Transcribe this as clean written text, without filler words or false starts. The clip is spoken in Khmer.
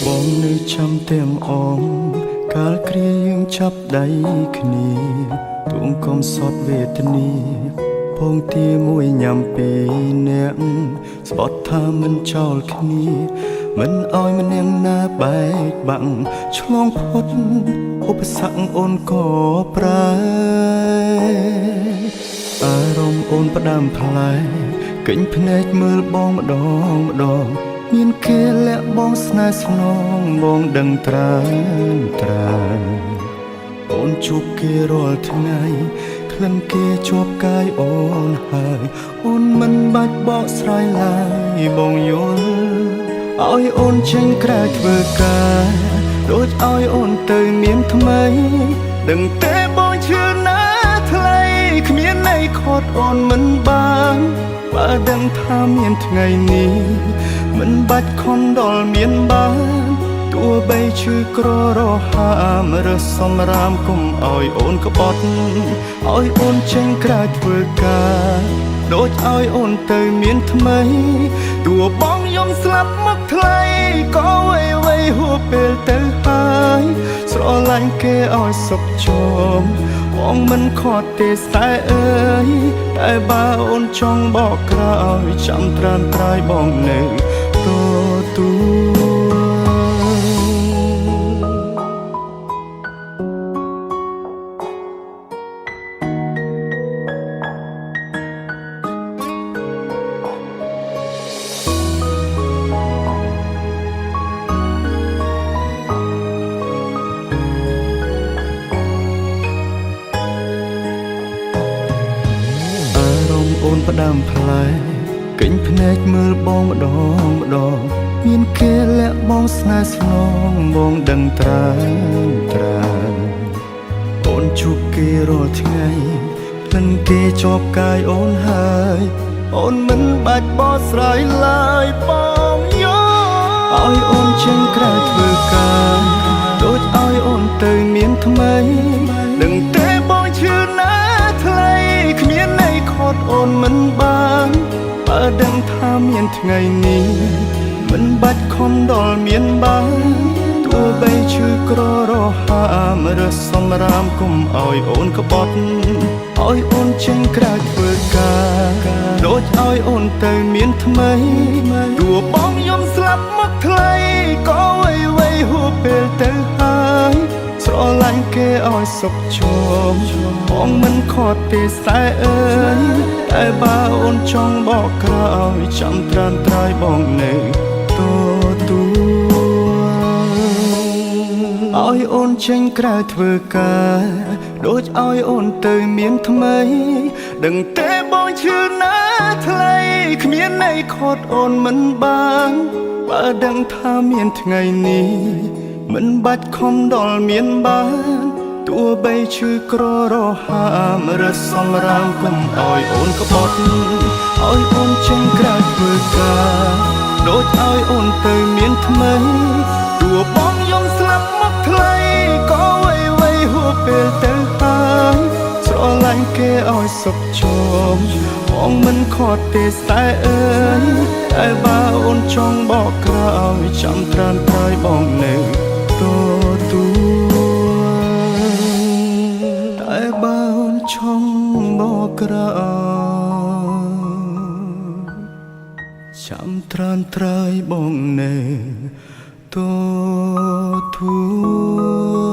បងនៅចាំទាំងអងកាលគ្រាយើងចាប់ដៃគ្នាទួងកំសត់វេទនាពងទាមួយញ៉ាំពីរនាក់ស្បត់ថាមិនចោលគ្នាមិនឲ្យម្នាក់ណាបែកបាក់ឆ្លងផុតឧបសគ្គអូនក៏ប្រែអារម្មណ៍អូនផ្ដាំផ្លែកេញភ្នែកមើលបងម្ដងម្ដងមានគេលាក់បងស្នេហ៍ស្នងបងដឹងត្រើនត្រានអូនជួបគេរាល់ថ្ងៃក្លិនគេជាប់កាយអូនហើយអូនមិនបាច់បកស្រាយឡើយបងយល់ឲ្យអូនចេញក្រៅធ្វើការដូចឲ្យអូនទៅមានថ្មីដឹងទេបងឈឺណាស់ថ្លៃគ្មានន័យខត់អូនមិនបានបើដឹងថាមានថ្ងៃនេះមិនបាច់ខំដល់មានបានទោះបីឈឺក្ររហាមរើសសំរាមគុំឲ្យអូនក្បត់ឲ្យអូនចេញក្រៅធ្វើការដូចឲ្យអូនទៅមានថ្មីទោះបងយំស្លាប់មកថ្លៃក៏អ្វីអ្វីហួពេលទៅហើយស្រឡាញ់គេឲ្យសុខជមបងមិនខត់ទេស្នេហ៍អើយតែបើអូនចង់បកក្រោយចាំត្រានត្រើយបងនៅទទួល អារម្មណ៍អូនផ្ដាំផ្លែកេញភ្នែកមើលបងម្ដងម្ដងមានគេលាក់បងស្នេហ៍ស្នងបងដឹងត្រើនត្រានអូនជួបគេរាល់ថ្ងៃក្លិនគេជាប់កាយអូនហើយអូនមិនបាច់បកស្រាយឡើយបងយល់ឲ្យអូនចេញក្រៅធ្វើការដូចឲ្យអូនទៅមានថ្មីដឹងទេបងឈឺណាស់ថ្លៃគ្មានន័យខត់អូនមិនបានបើដឹងថាមានថ្ងៃនេះមិនបាច់ខំដល់មានបានទោះបីឈឺក្ររហាមរើសសំរាមគុំឲ្យអូនក្បត់ឲ្យអូនចេញក្រៅធ្វើការដូចឲ្យអូនទៅមានថ្មីទោះបងយំស្លាប់មកថ្លៃក៏អ្វីអ្វីហួពេលទៅហើយស្រឡាញ់គេឲ្យសុខជមបងមិនខត់ទេស្នេហ៍អើយតែបើអូនចង់បកក្រោយចាំត្រានត្រើយបងនៅទទួលឲ្យអូនចេញក្រៅធ្វើការដូចឲ្យអូនទៅមានថ្មីដឹងទេបងឈឺណាស់ថ្លៃគ្មានន័យខត់អូនមិនបានបើដឹងថាមានថ្ងៃនេះមិនបាច់ខំដល់មានបានទោះបីឈឺក្ររហាមរើសសំរាមគុំឲ្យអូនក្បត់ឲ្យអូនចេញក្រៅធ្វើការដូចឲ្យអូនទៅមានថ្មីទោះបងយំស្លាប់មកថ្លៃក៏អ្វីអ្វីហួពេលទៅហើយស្រឡាញ់គេឲ្យសុខជមបងមិនខត់ទេស្នេហ៍អើយតែបើអូនចង់បកក្រោយចាំត្រានត្រើយបងនៅទទួលតែបើអូនចង់បកក្រោយចាំត្រានត្រើយបងនៅទទួល